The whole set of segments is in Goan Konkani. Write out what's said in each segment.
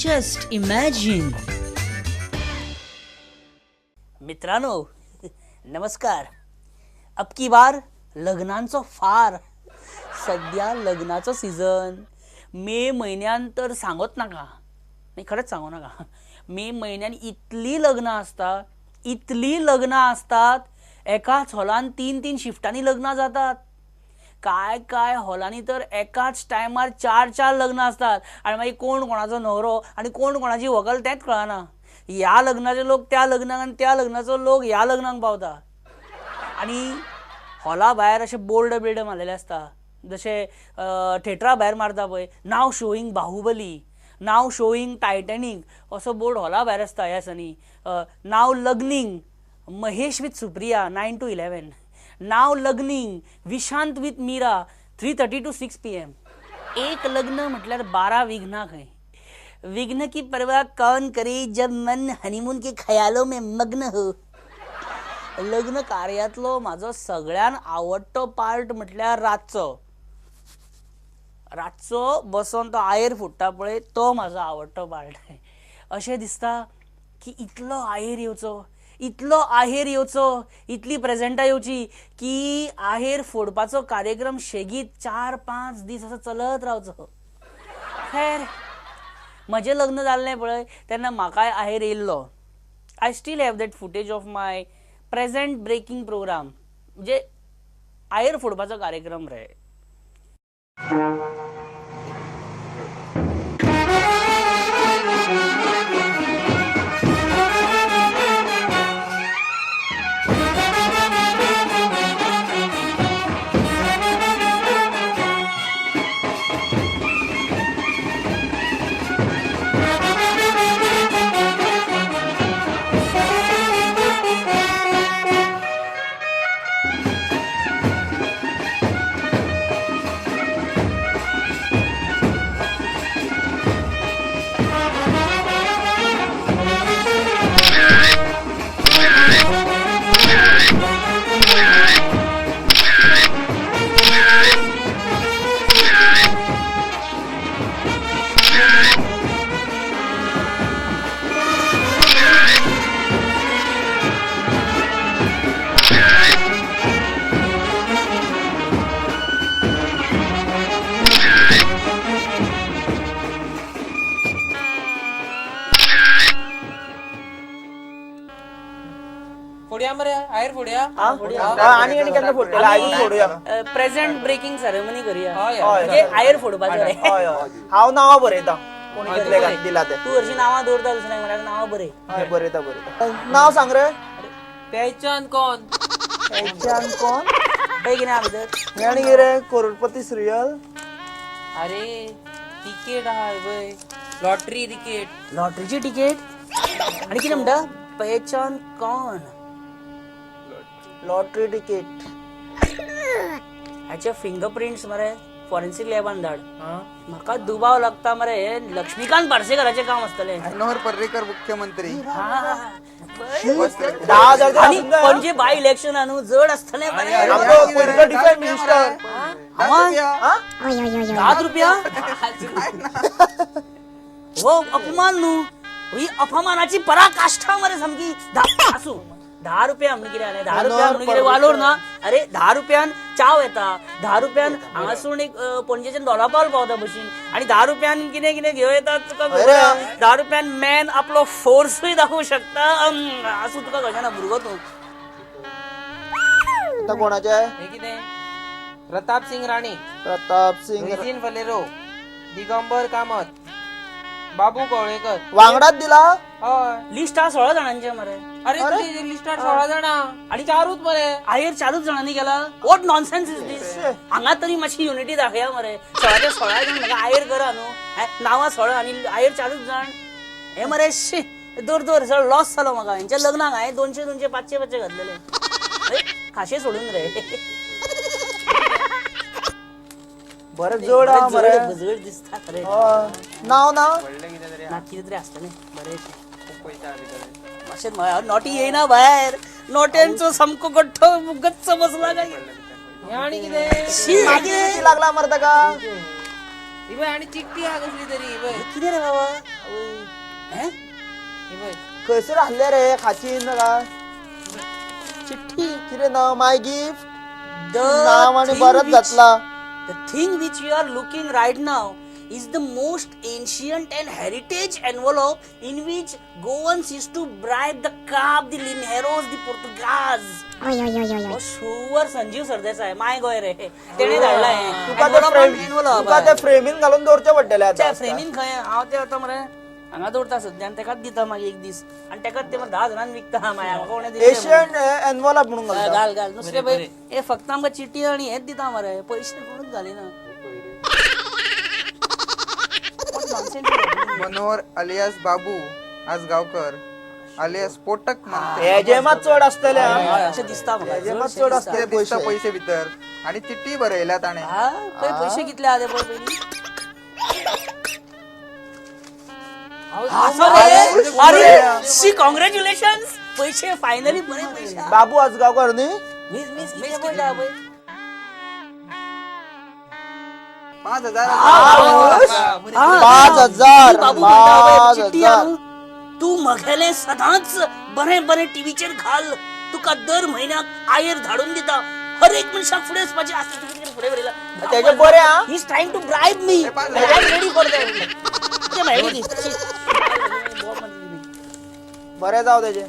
Just imagine. मित्रांनो नमस्कार. अबकी बार लग्नांचो फार. सध्या लग्नाचो सीझन. मे म्हयन्यान तर सांगत नाका, नाही खरेंच सांगू नाका. मे म्हयन्यान इतलीं लग्नां आसता, इतलीं लग्नां आसतात, एकाच हॉलान तीन तीन शिफ्टांनी लग्नां जातात. काय काय हॉलांनी तर एकाच टायमार चार चार लग्नां आसतात आनी मागीर कोण कोणाचो न्हवरो आनी कोण कोणाची व्हंकल तेंच कळना. ह्या लग्नाचे लोक त्या लग्नाक आनी त्या लग्नाचो लोक ह्या लग्नाक पावता. आनी हॉला भायर अशे बोर्ड बिर्ड मारलेले आसता, जशे थेटरा भायर मारता पळय, now showing Baahubali, now showing Titanic, असो बोर्ड हॉला भायर आसता. ह्या दिसांनी नाव लग्नींग Mahesh with Supriya 9 to 11, now लग्नींग Vishant with Meera 3:30 to 6 PM. एक लग्न म्हटल्यार 12 विघ्नां खंय. विघ्न की परवा कौन करे जब मन हनीमून के ख्यालों में मग्न हो. लग्न कार्यांतलो म्हाजो सगळ्यान आवडटो पार्ट म्हटल्यार रातचो. रातचो बसोन तो आयर फुट्टा पळय, तो म्हाजो आवडटो पार्ट. अशें दिसता की इतलो आयर येवचो, इतलो आहेर येवचो, इतली प्रेजेंटां येवची की आहेर फोडपाचो कार्यक्रम शेगीत 4-5 दीस असो चलत रावचो. खैर, म्हजें लग्न जाल्लें पळय तेन्ना म्हाकाय आहेर येयल्लो. I still have that footage of my present breaking programme, म्हणजे आहेर फोडपाचो कार्यक्रम रे. प्रेझेंट ब्रेकिंग सेरेमनी करूया, म्हणजे आयर फोडपाचो. हांव नांवां बरयता, कोणी कितले दिला ते. तूं हरशीं नांवां दवरता दुसऱ्यांक, म्हळ्यार नांवां बरय. हय, बरयता बरयता. नांव सांग रे. पहचान कोण? पहचान कोण? पळय कितें आहा भितर. हें आनी कितें करोडपती सिरियल. अरे तिकेट आहा पळय, लॉटरी तिकेट. लॉटरीची तिकेट आनी कितें म्हणटा? पहचान कोण, लॉटरी तिकेट. हाचे फिंगरप्रिंट्स मरे फॉरेन्सिक लॅबान धाड. म्हाका दुबाव लागता मरे हे लक्ष्मीकांत पार्सेकराचें काम आसतलें. मनोहर पर्रीकर मुख्यमंत्री. 10,000 आनी पणजे बाय इलेक्शन न्हू जड आसतलें. Defence minister. 10 रुपया हो अपमान न्हू, ही अपमानाची पराकाष्ठा मरे सामकी. आसूं, 10 रुपया म्हणून कितें जालें? 10 रुपया म्हणून कितें वालोर ना. अरे 10 रुपयान चाव येता, 10 रुपयान हांगासून एक पणजेच्यान दोलापाल पावता बशीन, आनी 10 रुपयान कितें कितें घेवं येता तुका. 10 रुपयान मॅन आपलो फोर्सूय दाखोवंक शकता. आसूं, तुका कळचें ना, भुरगो तूं. आतां कोणाचें हें कितें? प्रताप सिंग राणे, प्रताप सिंग, रिजीन फलेरो, दिगंबर कामत, बाबू कवळेकर. वांगडाच दिला. हय, लिस्ट आहा 16 जाणांचें मरे. अरे तुझे लिस्टार 16 जाणां आनी 4 मरे. आयर 4 जाणांनी केला. What nonsense is this. हांगा तरी मातशी युनिटी दाखया मरे. 16च्या 16 जाण म्हाका आयर करा न्हू. नांवां 16 आनी आयर 4 जाण. हे मरे शी, दर दर सगळो लॉस जालो म्हाका. हेंच्या लग्नाक हांवें 200 200 500 500 घातलेले. खाशे सोडून रे. बरें जड आहा मरे. जड दिसता खरें. नांव नांव ना कितें तरी आसतलें बरें. मातशें नोटी येयना भायर, नोट्यांचो सामको गठ्ठो गच्च बसला काय. आनी कितें लागला मरे ताका. ही पळय आणि चिठ्ठी आहा कसली तरी ही पळय. कितें रे बाबा हें? ही पळय. खंयसर आहले रे खाचीन काय चिठ्ठी. कितें नाव माय गिफ्ट The नाव आनी thing बरत which- घातला. The thing which you are looking right now is the most ancient and heritage envelope in which Goans used to bribe the Cab, the Linheros, the Portuguese. हो शुअर संजीव सरदेसाय माय गोय रे, तेणे धाडला हें. तुका ते Envelope frame on envelope. तुका ते फ्रेमीन घालून दवरचें पडटलें आतां. फ्रेमीन खंय हांव ते आतां मरे हांगा दवरता सद्या आनी तेकाच दिता मागीर एक दीस आनी तेकाच ते 10 जाणांक विकता मागीर म्हाका कोणें दिलें. एशियन एनवॉलप म्हणून हय, घालता. घाल घाल नुस्ते पळय हे फक्त आमकां चिटी आनी हेच दिता मरे, पयशे कोणूच घालिना. What nonsense you are doing? Manohar alias Babu Ajgaonkar alias Potak मंत्री. हेजे मात चड आसतले हय, हा. अशें दिसता म्हाका. हेजे मात चडशें चड दिसता. आसतले कितें दिसता पयशे. पयशे भितर आणि चिट्टी बरयल्या ताणें. हा पळय पयशे कितले आहा ते पळय पयलीं. अरे शी, कॉंग्रॅच्युलेशन, पयशे फायनली बरे पयशे. बाबू आजगांवकर न्ही. मीस मीस कितले पयशे आहा पळय. 5,000. 5,000. बाबू म्हणटा पळय, पाच चिट्टी हजार. हाडून, तूं मगेले सदांच बरें बरें टिवीचेर घाल, तुका दर म्हयन्याक आयर धाडून दिता, हर एक मनशाक फुडें वचपाचें आसता, तुवें कितें फुडें बरयलां. तेजें बरें आं. He is trying to bribe me. I am ready for that. ते मेळ्ळी ती. बरें जावं तेजें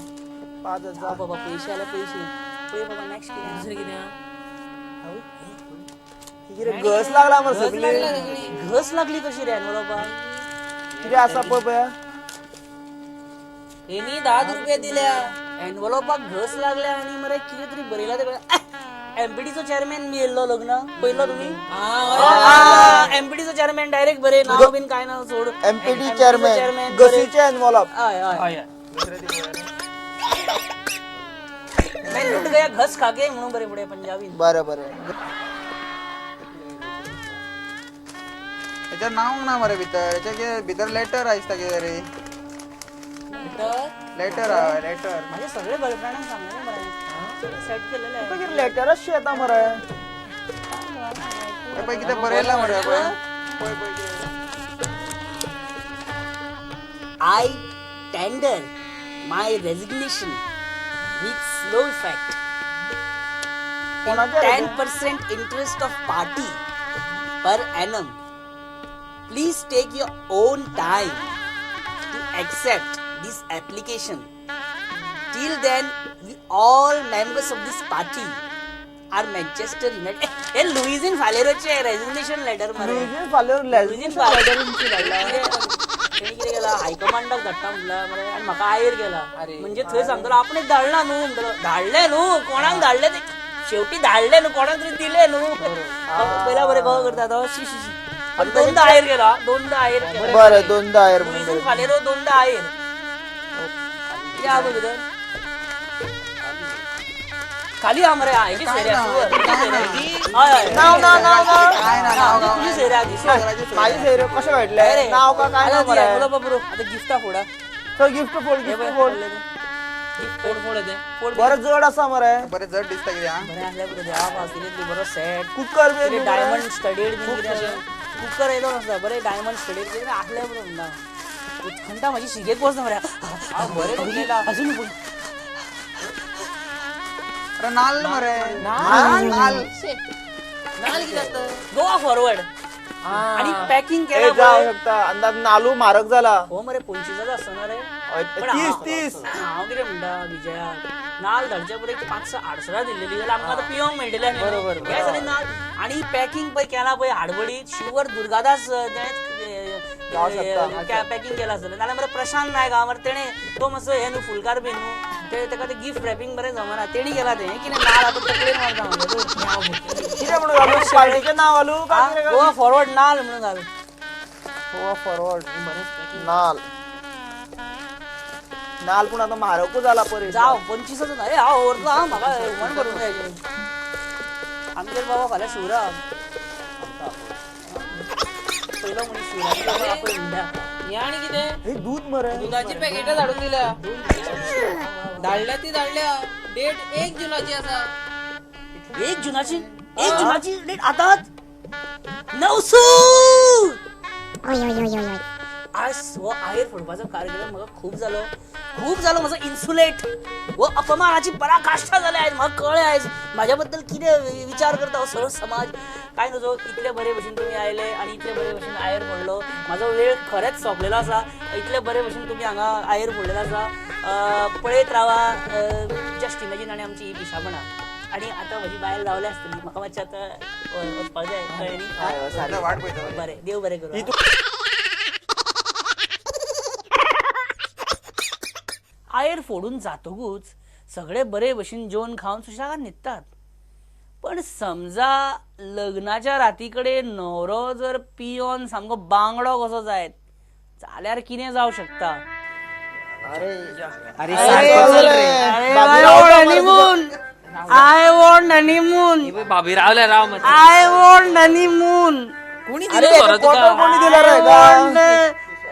5,000. बाबा पयशे आले पयशे. पळय बाबा नेक्स्ट कितें आहा. दुसरें कितें आहा? कितें घस लागला मरे गज सगळी. लागल्या सगळी. घस लागली कशी रे एनवलपाक? कितें आसा पळय पळया. हेणी 10 रुपया दिल्या. एनवलपाक घस लागल्या आनी मरे कितें तरी बरयला ते. एमपीडीचो चेअरमॅन बी येयल्लो लग्न पयलो तुमी. एमपीडीचो चेअरमॅन डायरेक्ट बरे नाव बीन काय ना सोड. एमपीडी चेअरमॅन घसीचे एनवॉलप. हय हय, मैं लुट गया घस खाके म्हणून बरे फुडें पंजाबी. बरें बरें. हेच्या नाव ना मरे भितर. हेच्या कितें भितर लेटर आसता कितें तरी. तर लेटर आहा लेटर. माझे सगळे गर्लफ्रेंडांक सांगलें मरे, सेट केलेले. तुका कितें लेटरच येता मरे. हे पळय कितें बरयलां मरे पळय पळय पळय कितें. I tender my resignation with slow effect. कोणाचें रे? 10% interest of party per annum. Please take your own time to accept this application. Till then, we all members of this party are Manchester United. हे लुईझिन फालेरोचे रेजिग्नेशन लेटर मरे. लुईजीन फालेरो लुईझिन फालेरो तेणी कितें केला, हायकमांडाक धाडटा म्हटला मरे आनी म्हाका आयर केला. म्हणजे थंय सांगतलो आपणें धाडला न्हू म्हणटलो, धाडलें न्हू कोणाक धाडलें ते शेवटी धाडलें न्हू कोणाक तरी दिलें न्हू. पयला बरें कहो करता तो शी शी शी. दोनदा आयर केला, दोनदा आयर केला. बरें दोनदा आयर म्हणून. लुईझिन फालेरो दोनदा आयर. कितें आहा पळय भितर खाली आहा मरे. हेजी सोयरी आहा, तुजी सोयरी आहा. हय हय. नाव नाव नाव नाव. काय ना नाव गाव. तुजी सोयरी आहा ती. माझी सोयरी कशें कळटलें नाव का काय ना मरे. आतां गिफ्टां फोडा. चल गिफ्ट फोड गिफ्ट फोड. फोड फोड येते. बरें जड आसा मरे. बरें जड दिसता कितें आं. बरें आसलें बरें देवा पाव कितें बरो सेट. कुकर बी डायमंड स्टडीड बीन कितें अशें कुकर येयलो नासता बरें डायमंड स्टडीड कितें आसलें बरें म्हणटा. उत्कंठा म्हाजी शिगेक वचना मरे. बरें दिसलें. अजून अरे नाल्ल मरे. नाल्ल. नाल कितें आसता? गोवा फॉरवर्ड आनी पॅकिंग ए केला जावं पळय. शकता अंदाज नालू म्हारग जाला. हो मरे 25 आसतना रे. पण 30 30. हांव कितें म्हणटा विजया, नाल धाडच्या पयर एक 5-6 आडसरां दिल्लेली जाल्यार आमकां आतां पिवंक मेळटलें. बरोबर. हें सगळें नाल आनी पॅकिंग पळय केलां पळय हाडबडीत शुअर दुर्गादास जावं शकता. पॅकिंग केलां आसतलें. नाल्यार मरे प्रशांत नायक आहा मरे, तेणें तो मातसो हें न्हू फुलकार बी न्हू, ते तेका तें गिफ्ट रॅपिंग बरें जमना, तेणी केलां तें. हें कितें नाल आतां तकलेन मारता म्हगेलें. कितें म्हणून घालू पार्टीचें नांव घालू काय कितें घालू? गोवा फॉरवर्ड नाल म्हणून घाल. गोवा फॉरवर्ड नाल नाल पूण आतां म्हारगूच जाला परे. जावं 25 ए हांव व्हरतलो आं, म्हाका हुमण करूंक जाय. आमगेर बाबा फाल्यां शिवराक पयलो मनीस शिवराक आपय म्हणटा. हे आनी कितें? हे दूध मरे. दुधाची पॅकेटां धाडून दिल्या. धाडल्या ती धाडल्या. डेट 1 जुनाची आसा. 1 जुनाची 1 जुनाची डेट आतांच 900. आज हो आयर फोडपाचो कार्यक्रम म्हाका खूब जालो, खूब जालो. म्हजो इन्सुलेट हो अपमानाची पराकाष्ठा जाल्या आयज. म्हाका कळ्ळें आयज म्हाज्या बद्दल कितें विचार करता हो सगळो समाज. काय नजो, इतले बरे भशेन तुमी आयले आनी इतले बरे भशेन आयर फोडलो. म्हाजो वेळ खरेंच सोंपलेलो आसा. इतले बरे भशेन तुमी हांगा आयर फोडलेलो आसा. पळयत रावा जस्ट इमॅजीन आनी आमची ही पिशापणां. आनी आतां म्हजी बायल रावल्या आसतली, म्हाका मातशें आतां वचपाक जाय, कळ्ळें न्ही? वाट पळयता. बरें, देव बरें करूं. आयर फोडून जातकूच सगळे बरे भशेन जेवन खावन सुशेगाद न्हिदतात. पण समजा लग्नाच्या राती कडेन न्हवरो जर पियोन सामको बांगडो कसो जायत जाल्यार कितें जावं शकता? हनीमून, I want honeymoon, भाभी रावल्या, राव मातशें. I want honeymoon. कोणी दिलो सोरो तुका? कोणी दिला रे?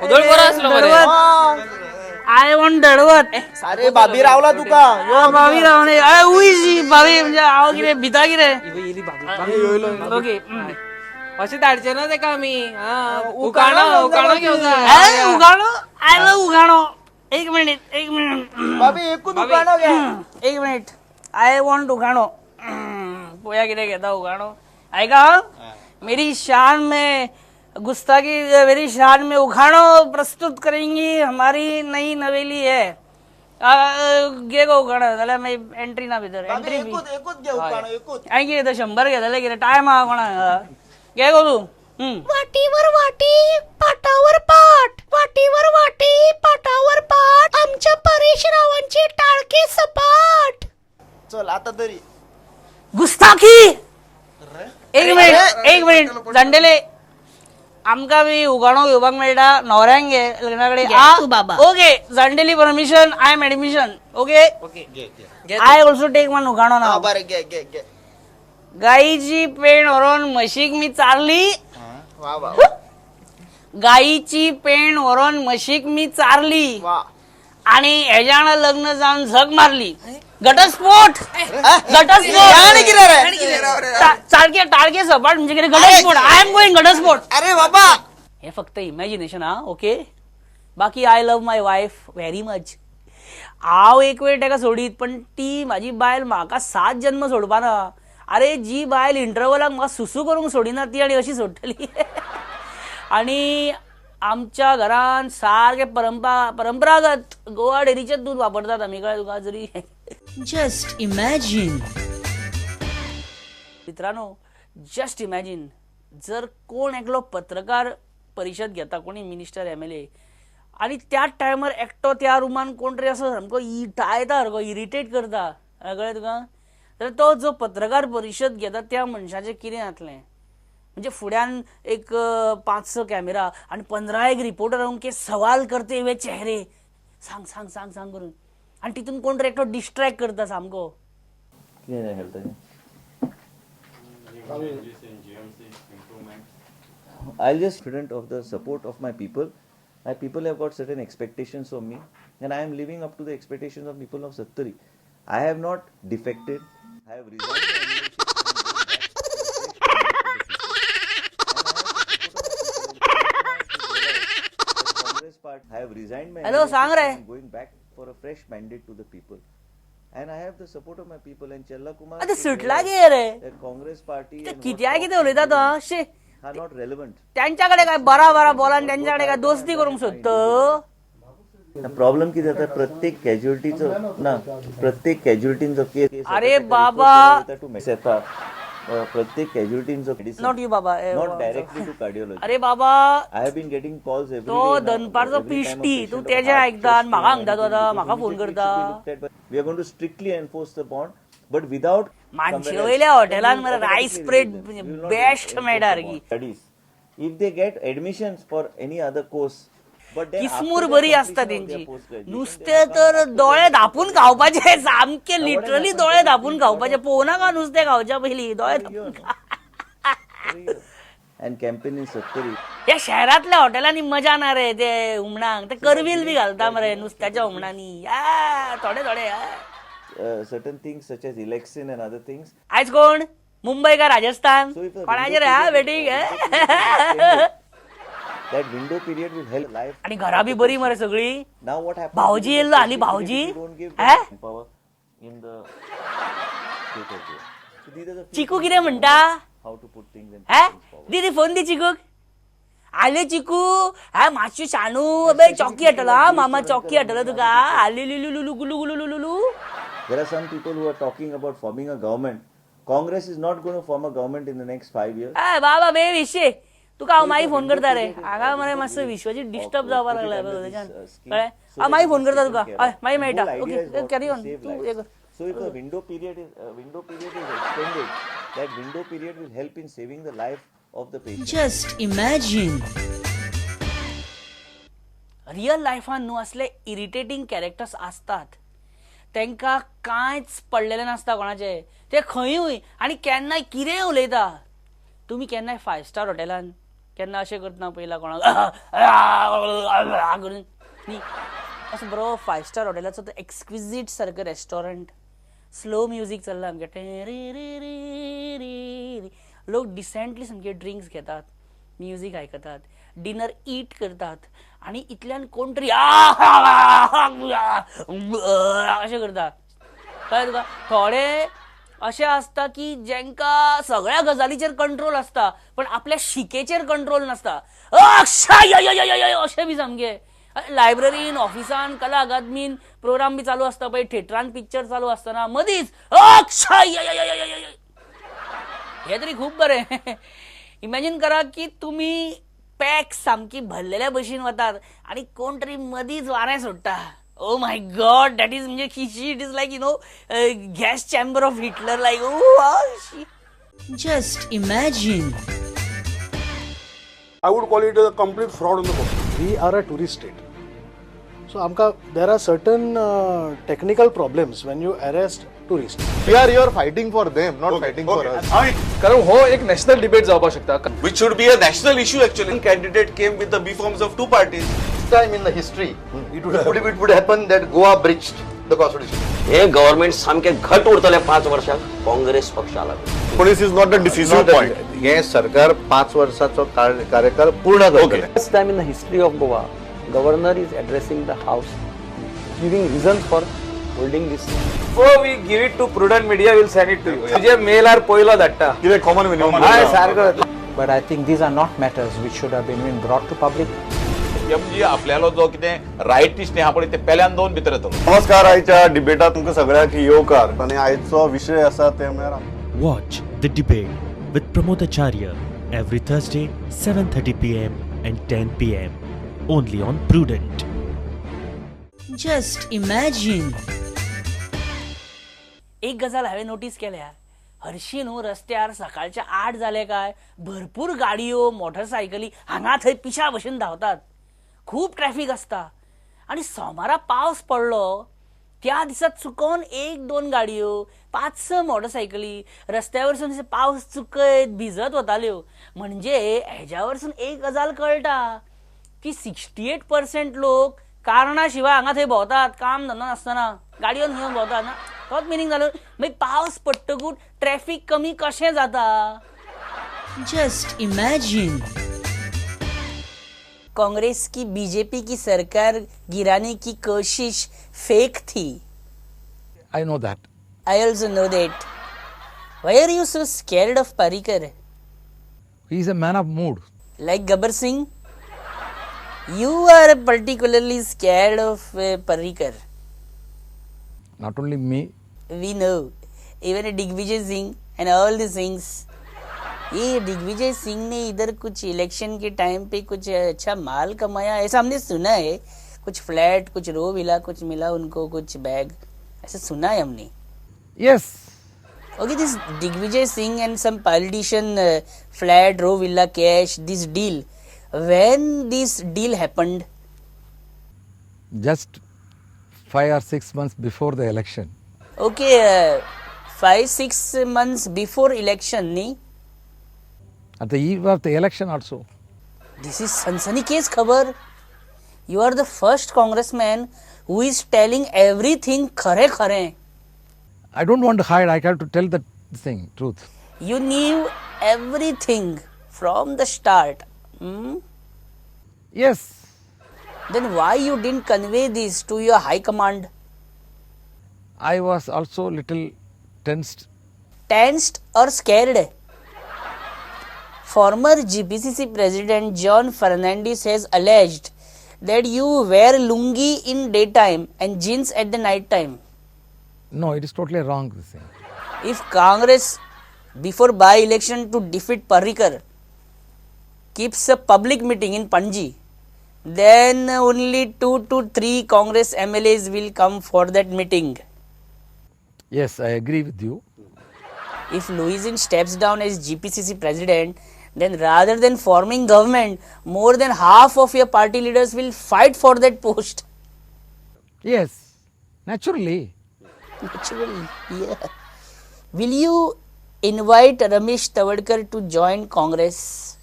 उदळ बरो आसलो मरे. I want दडवत. अरे भाभी रावला तुका. यो भाभी रावणे. अरे उईशी भाभी म्हणजे हांव कितें भिता कितें? ओके. अशें धाडचे ना तेका आमी. उकाणो उकाणो घेवंक जाय. अरे उगाणो, I love उगाणो. एक मिनिट, एक मिनिट भाभी, एकूच उकाणो घे. एक मिनिट. I want उगाणो. पोया कितें घेता उगाणो. आयका, मेरी शान में गुस्ताखी, मेरी शान में उखाणो प्रस्तुत करेंगी हमारी नई नवेली है. घे गो उखाणो, जाल्यार मागीर एंट्री ना भितर. भाभी, एंट्री एकूच एकूच घे उकाणो, एकूच. आनी कितें तें 100 घेतले कितें टायम आहा कोणाक. घे गो तूं. वाटीवर वाटी पाटावर पाट, वाटीवर वाटी पाटावर पाट, आमच्या परेशरावांची टाळके सपाट. चल आता तरी. गुस्ताखी. एक मिनिट, एक मिनिट. जाणटेले, आमकां बी उगाणो घेवपाक मेळटा? न्हवऱ्यांक घे लग्ना कडेन. तू बाबा. ओके जाणटेली permission, I am admission. Okay, okay. I also take one उगाणो हा ना. बरं, घे घे घे. गाईची पेण व्हरून म्हशीक मी चारली. वा वा वा. गाईची पेण व्हरून म्हशीक मी चारली वा. आणि हेज्यान लग्न जावन झक मारली. घटस्फोट, घटस्फोट. आणि कितें रे? सारखे टाळके सपाट म्हणजे कितें? घटस्फोट. I am going घटस्फोट. अरे बाबा. हे फक्त इमॅजिनेशन हा. ओके, बाकी I love my wife very much. हांव एक वेळ ताका सोडीत, पण ती म्हाजी बायल म्हाका 7 जन्म सोडपाना. अरे जी बायल इंटरवलाक म्हाका सुसू करूंक सोडिना ती आनी अशी सोडटली? आनी आमच्या घरान सारकें परंपरागत गोवा डेअरीचेच दूद वापरतात आमी. कळ्ळें तुका? जरी जस्ट इमॅजिन. मित्रांनो, जस्ट इमॅजीन, जर कोण एकलो पत्रकार परिशद घेता, कोणी मिनिस्टर MLA, आनी त्याच टायमार एकटो त्या रुमान कोण तरी असो सामको इटायता, सारको इरिटेट करता, कळ्ळें तुका? जाल्यार तो जो पत्रकार परिशद घेता त्या मनशाचें कितें जातलें? म्हणजे फुड्यान एक 5-6 कॅमेरा आनी 15 एक रिपोर्टरांक के सवाल करते हुए चेहरे, सांग सांग सांग सांग करून, आनी तितून कोण तरी एकटो डिस्ट्रॅक्ट करता सामको. कितें खेळटा? I'll just confident of the support of my people. My people have got certain expectations of me, and I am living up to the expectations of people of Sattari. I have not defected. I have resigned my leadership and going back to the Congress party. I have resigned my Hello, leadership सांग रे. and going back for a fresh mandate to the people. And I have the support of my people and Chella Kumar. आतां should सुटला realize गे रे. that Congress party ते and what कित्याक कितें talks उलयता तो? शी. are not relevant. त्यांच्याकडे काय बरा बरा बोला, त्यांच्याकडे काय दोस्ती करूंक सोदता? प्रॉब्लेम कितें जाता, प्रत्येक कॅज्युलिटीचो ना, प्रत्येक कॅज्युलिटींचो केस अरे बाबा. येता, प्रत्येक कॅज्युलिटींचो not you बाबा. Not directly to cardiology. अरे बाबा, I have been getting calls every तो दनपारचो पिश्टी, तूं तेजें आयकता आनी म्हाका सांगता तूं आतां म्हाका फोन करता. We are going to strictly enforce the bond but without मानशे वयल्या हॉटेलान मरे रायस स्प्रेड बेस्ट मेळटा सारकी. Studies if they get admission for any other course. किसमूर बरी आसता तेंची. नुस्तें तर दोळे धापून खावपाचें, सामकें लिटरली दोळे धापून खावपाचें. पळोवं नाका नुस्तें खावच्या पयलीं, दोळे धापून खा. And campaign in Sattari. ह्या शहरांतल्या हॉटेलांनी मजा ना रे. ते हुमणाक ते करवील बी घालता मरे नुस्त्याच्या हुमणांनी. या थोडे थोडे या. Certain things such as election and other things. आयज कोण मुंबय का राजस्थान So if a कोणाचेर window हा period- waiting. window period is extended, That window period will help life. आणि घरा बी बरी मरे सगळी. Now what happens? भाऊजी is येयल्लो हाली especially if भाऊजी. you don't give eh? Power in the state of Goa. So these are the few Chiku things कितें म्हणटा? how to put things and eh? things forward. दी दी फोन दी चिकूक. आले चिकू. हा मातशें शाणू अबे चॉकी हाडटलो हा मामा, चॉकी हाडटलो तुका. आले Lulu Lulu Gulu Gulu Lulu Lulu. There are some people who are talking about forming a government. Congress is not going to form a government in the next 5 years. ए बाबा बे विशे तुका हांव मागीर फोन करता रे. हांगा मरे मातसो विश्वाजीत डिस्टर्ब जावपाक लागला पळय तुज्यान, कळ्ळें? हांव मागीर फोन करता तुका. हय मागीर मेळटा. ओके, कॅरी ऑन तूं हें कर. So if the window period is extended, that window period will help in saving the life of the patient. Just imagine. Real लायफान न्हू असले इरिटेटींग कॅरेक्टर्स आसतात, तांकां कांयच पडलेलें नासता कोणाचें, ते खंयूय आनी केन्नाय कितेंय उलयता. तुमी केन्नाय फायव स्टार हॉटेलान केन्ना अशें करतना पळयला कोणाक करून न्ही? असो बरो फायव स्टार हॉटेलाचो तो एक्सक्विजीट सारकें रेस्टॉरंट, स्लो म्युजीक चल्ला सामकें टे रे रे रे रे रे, लोक डिसेंटली सामके ड्रिंक्स घेतात, म्युजीक आयकतात, डिनर ईट करतात आनी इतल्यान कोण तरी अशें करता, कळ्ळें तुका? थोडे अशें आसता की जेंका सगळ्या गजालीचेर कंट्रोल आसता पण आपल्या शिकेचेर कंट्रोल नासता, अशें बी सामकें लायब्ररीन, ऑफिसान, कला अकादमीन प्रोग्राम बी चालू आसता पळय, थिएटरान पिक्चर चालू आसतना मदींच हे तरी खूब बरें. इमॅजीन करा की तुमी पॅक सामकी भरलेल्या बशीन वतात आनी कोण तरी मदींच वारें सोडटा. Oh my God, that is म्हणजे खिशी, it is like gas chamber of Hitler, like oh. Just imagine. I would call it a complete fraud on the public. We are a tourist state. So, आमकां there are certain technical problems when you arrest tourists. We are here fighting for them, not fighting for us. कारण हो एक नॅशनल डिबेट जावपाक शकता. Which should be a national issue actually. Candidate came with the B forms of two parties. Time in the history, it would happen that Goa breached the constitution. Hey government सामकें घट उरतलें 5 वर्सां काँग्रेस पक्षा लागून. Police is not the decisive point. हे सरकार 5 वर्साचो कार्यकाळ पूर्ण करतले. First time in the history of Goa, governor is addressing the house, giving reasons for holding this. We give it to Prudent Media, will send it to you. तुजे मेलार पयलो धाडटा. कितें कॉमन मिनिमम. हय सारको. But I think these are not matters which should have been brought to public. MG आपल्यालो जो कितें रायटिस्ट आहा पळय ते पेल्यान दोन भितर येतलो. नमस्कार, आयच्या डिबेटात तुमकां सगळ्यांक येवकार आनी आयचो विशय आसा ते म्हळ्यार Watch The Debate with Pramod Acharya every Thursday 7:30 pm and 10 pm only on Prudent. Just imagine. एक गजाल हांवें नोटीस केल्या, हरशीं न्हू रस्त्यार सकाळचे 8 जाले काय भरपूर गाडयो, मोटरसायकली हांगा थंय पिशा भशेन धांवतात, खूब ट्रॅफीक आसता. आनी सोमारा पावस पडलो त्या दिसा चुकोन एक दोन गाडयो, पांच स मोटरसायकली रस्त्या वरसून पावस चुकयत भिजत वताल्यो. म्हणजे हेज्या वरसून एक गजाल कळटा की 68% लोक कारणा शिवाय हांगा थंय भोंवतात, काम धंदो नासतना गाडयोन घेवन भोंवतात ना, तोच मिनींग जालो. मागीर पावस पडटकूच ट्रॅफीक कमी कशें जाता? Just imagine. Congress की बीजेपी की सरकार गिराने की कोशिश फेक थी. I know that. I also know that. Why are you so scared of Parrikar? He is a man of mood. Like Gabbar Singh? You are particularly scared of Parrikar. Not only me. We know. Even Digvijay Singh and all the Singhs. ये दिग्विजय सिंह ने इधर कुछ इलेक्शन के टाइम पे कुछ अच्छा माल कमाया, ऐसा हमने सुना है. कुछ फ्लैट, कुछ रो मिला, कुछ मिला उनको, कुछ बैग, ऐसा सुना है हमने. Yes. Okay, this Digvijay Singh and some politician, flat, row villa, cash, this deal. When this deal happened? Just 5 or 6 months before the election. Okay, 5-6 months before election, नी? At the eve of the election also. This is सनसनीखेज खबर. You are the first congressman who is telling everything खरे खरे. I don't want to hide. I have to tell the thing, truth. You knew everything from the start. Hmm? Yes. Then why you didn't convey this to your high command? I was also little tensed. Tensed or scared? Former GPCC President John Fernandez has alleged that you wear lungi in daytime and jeans at the night time. No, it is totally wrong, this thing. If Congress, before by-election to defeat Parrikar, keeps a public meeting in Panji, then only 2 to 3 Congress MLAs will come for that meeting. Yes, I agree with you. If Luizinho steps down as GPCC president, then rather than forming government, more than half of your party leaders will fight for that post. Yes, naturally. Naturally, yeah. Will you invite Ramesh Tawadkar to join Congress?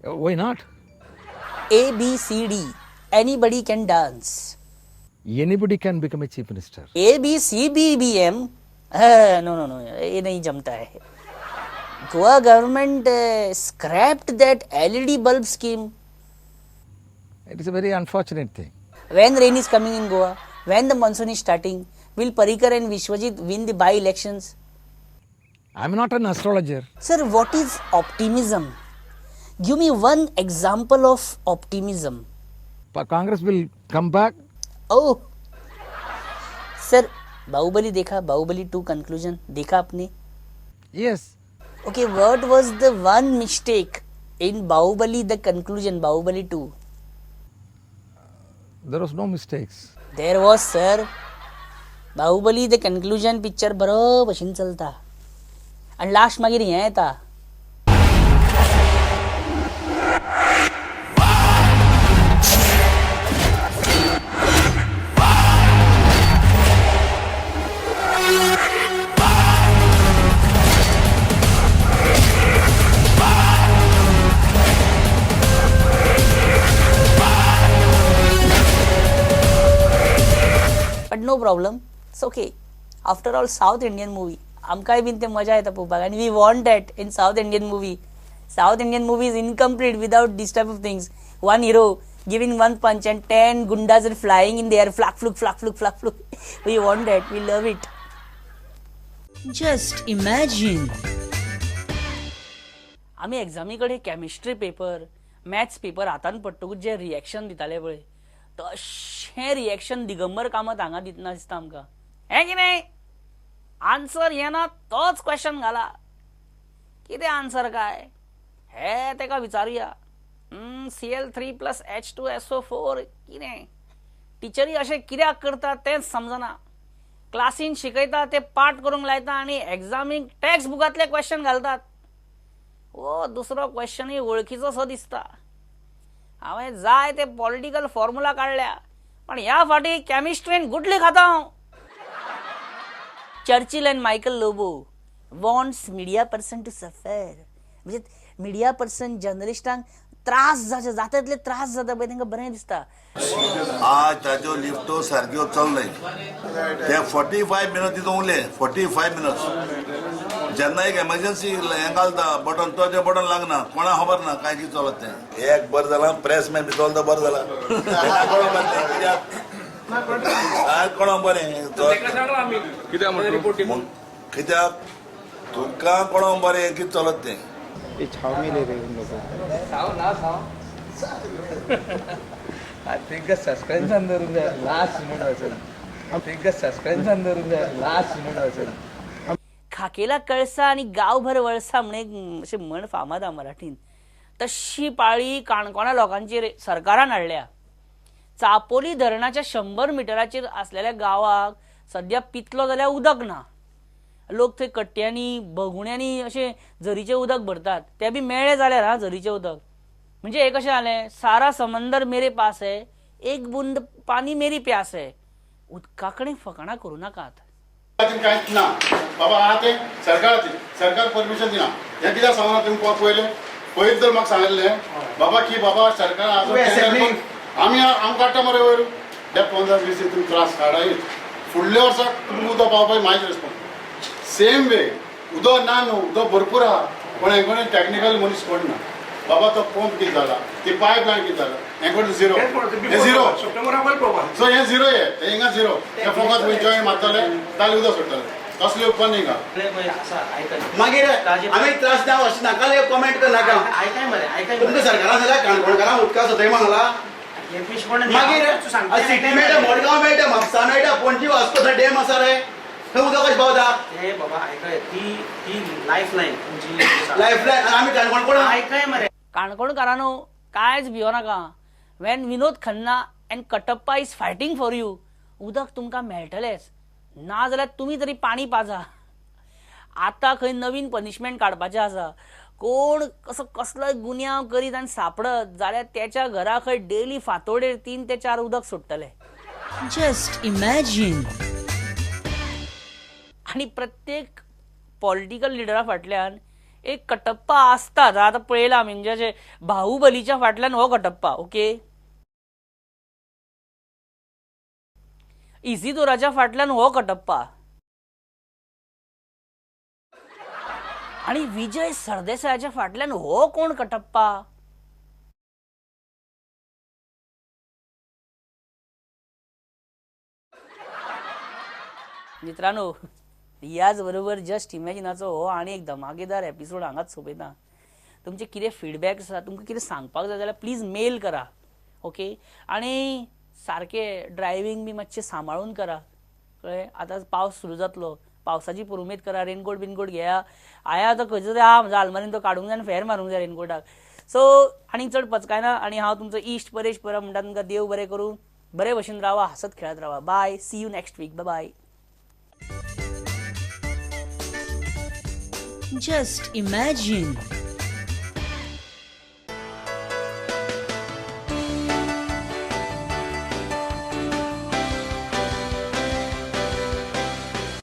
Why not? A, B, C, D. Anybody can dance. Anybody can become a chief minister. A, B, C, B, B, M. No, no, no. ये नहीं जमता है. Goa government scrapped that LED bulb scheme. It is a very unfortunate thing. When rain is coming in Goa, when the monsoon is starting, will Parrikar and Vishwajit win the by-elections? I am not an astrologer. Sir, what is optimism? Give me one example of optimism. Congress will come back. Oh. Sir, Bahubali देखा? Bahubali 2 conclusion देखा आपने? Yes. Okay, what was the one mistake in Bahubali the conclusion, Bahubali 2? There was no mistakes. There was, sir. Bahubali the conclusion picture बरो भशेन चलता आनी लास्ट मागीर हें येता. But no problem, it's okay. After all, South Indian movie. आमकांय बीन ते मजा येता पळोवपाक आनी we want that in South Indian movie. South Indian movie is incomplete without this type of things. One hero giving one punch and 10 gundas are flying in the air, flak fluk flak fluk flak fluk. We want that, we love it. Just imagine. आमी एग्जामी कडेन केमिस्ट्री पेपर, मॅथ्स पेपर हातान पडटकूच जे रिएक्शन दिताले पळय, तशें रिएक्शन दिगंबर कामत हांगा दितना दिसता आमकां. हें कितें आन्सर येना तोच क्वेश्चन घाला. कितें आन्सर काय हे तेका विचारुया. Cl3 + H2SO4 कितें टिचरी अशें कित्याक करता तेंच समजना. क्लासीन शिकयता ते पाठ करूंक लायता आनी एग्जामीक टॅक्स्ट बुकांतले क्वेश्चन घालतात. ओ दुसरो क्वेश्चनूय वळखीचो सो दिसता. हांवें जाय ते पॉलिटिकल फॉर्मुला काडल्या पण ह्या फाटी केमिस्ट्रीन गुटली खाता हांव. Churchill and Michael Lobo wants media person to suffer. म्हणजे मिडिया पर्सन जर्नलिस्टांक त्रास जाता तितले त्रास जाता पळय तांकां बरें दिसता. आज ताच्यो लिफ्टो सारक्यो चलनाय. ते 45 मिनट्स तितून उरले, 45 मिनट्स. जेन्ना एक एमर्जन्सी हें घालता बटन, तो तें बटन लागना, कोणा खबर ना काय कितें चलत तें. एक बरें जालां प्रेसमॅन भितर तो बरें जालां. कित्याक कोणा बरें कित्याक तुमकां कोणा बरें कितें चलत तें. छाव में ले रहे उन लोगों को. साव ना साव. I think suspense अंदर लास्ट मिनिट असेल. I think suspense अंदर लास्ट मिनिट असेल. खाकेला कळसा आनी गांवभर वळसा म्हण एक अशें म्हण फामाद आहा मराठीन. तशी पाळी काणकोणा लोकांचेर सरकारान हाडल्या. चापोली धरणाच्या 100 मिटराचेर आसलेल्या गांवाक सद्या पितलो जाल्यार उदक ना. लोक थंय कट्ट्यांनी बगुण्यांनी अशें झरीचें उदक भरतात, तें बी मेळ्ळें जाल्यार हा झरीचें उदक. म्हणजे हें कशें जालें, सारा समंदर मेरे पास है, एक बुंद पानी मेरी प्यास है. उदका कडेन फकाणां करूं नाकात. कांयच ना बाबा, आहा तें सरकाराचें, सरकार परमिशन दिना. हें कित्याक सांगना तुमकां? पयलें पयलीं तर म्हाका सांगिल्लें बाबा की बाबा सरकार आमी आमकां काडटा मरे वयर त्या 15-20 तुमी त्रास काडायच. फुडल्या वर्साक तुमकां उदक पावपाची म्हाजी रेस्पॉन्स. सेम वे उदक ना न्हू, उदक भरपूर आहा, पण हें कोण टॅक्निकल मनीस कोण ना. बाबा तो पंप कितें जाला, ती पायप लायन कितें जाला, हें कोण झिरो, हें झिरो. सो हें झिरो, हे ते हिंगा झिरो. ते फकत खंय जॉय मारतले ताले उदक सोडटले, तसले उपकार न्ही हिंगा. मागीर आमी त्रास दिता अशें नाका, कॉमेंट करनाका. तुमकां सरकारान जाल्यार काणकोणकारांक उदका सतय मागला. मागीर सिटी मेळटा, मडगांव मेळटा, म्हापसा मेळटा, पणजी वास्को थंय डॅम आसा रे, थंय उदक कशें पावता? बाबा आयकय, ती ती लायफ लायन तुमची. लायफ लायन आमी काणकोण कोण आयकय मरे. काणकोणकारांनो, कांयच भियो नाका. When Vinod Khanna and Kattappa is fighting for you, उदक तुमकां मेळटलेंच. ना जाल्यार तुमी तरी पाणी पाजा. आतां खंय नवीन पनिशमेंट काडपाचें आसा. कोण कसो कसलोय गुन्यांव करीत आनी सापडत जाल्यार त्याच्या घरा खंय डेली फांतोडेर 3 ते 4 उदक सोडटले. Just imagine. आनी प्रत्येक पॉलिटिकल लिडरा फाटल्यान एक कटप्पा आसता. आतां पळयला आमी, म्हणजे अशें बाहुबलीच्या फाटल्यान हो कटप्पा, ओके, इजिदोराच्या फाटल्यान हो कटप्पा, आणि विजय सरदेसायाच्या फाटल्यान हो कोण कटप्पा. मित्रांनो, याच बरोबर जस्ट इमॅजिनाचो हो आनी एक धमाकेदार एपिसोड हांगाच सोंपयता. तुमचे कितें फिडबॅक आसा, तुमकां कितें सांगपाक जाय जाल्यार प्लीज मेल करा, ओके. आनी सारकें ड्रायव्हींग बी मातशें सांबाळून करा, कळ्ळें. आतां पावस सुरू जातलो, पावसाची पुरुमेत करा, रेनकोट बिनकोट घेया. हांवें आतां खंयचो तरी आहा म्हज्या आलमारीन, तो काडूंक जाय आनी फेर मारूंक जाय रेनकोटाक. सो आनी चड पचकायना. आनी हांव तुमचो इश्ट परेश परब म्हणटा, तुमकां देव बरें करूं, बरे भशेन रावा, हांसत खेळत रावा. Bye, see you next week, bye. Just imagine.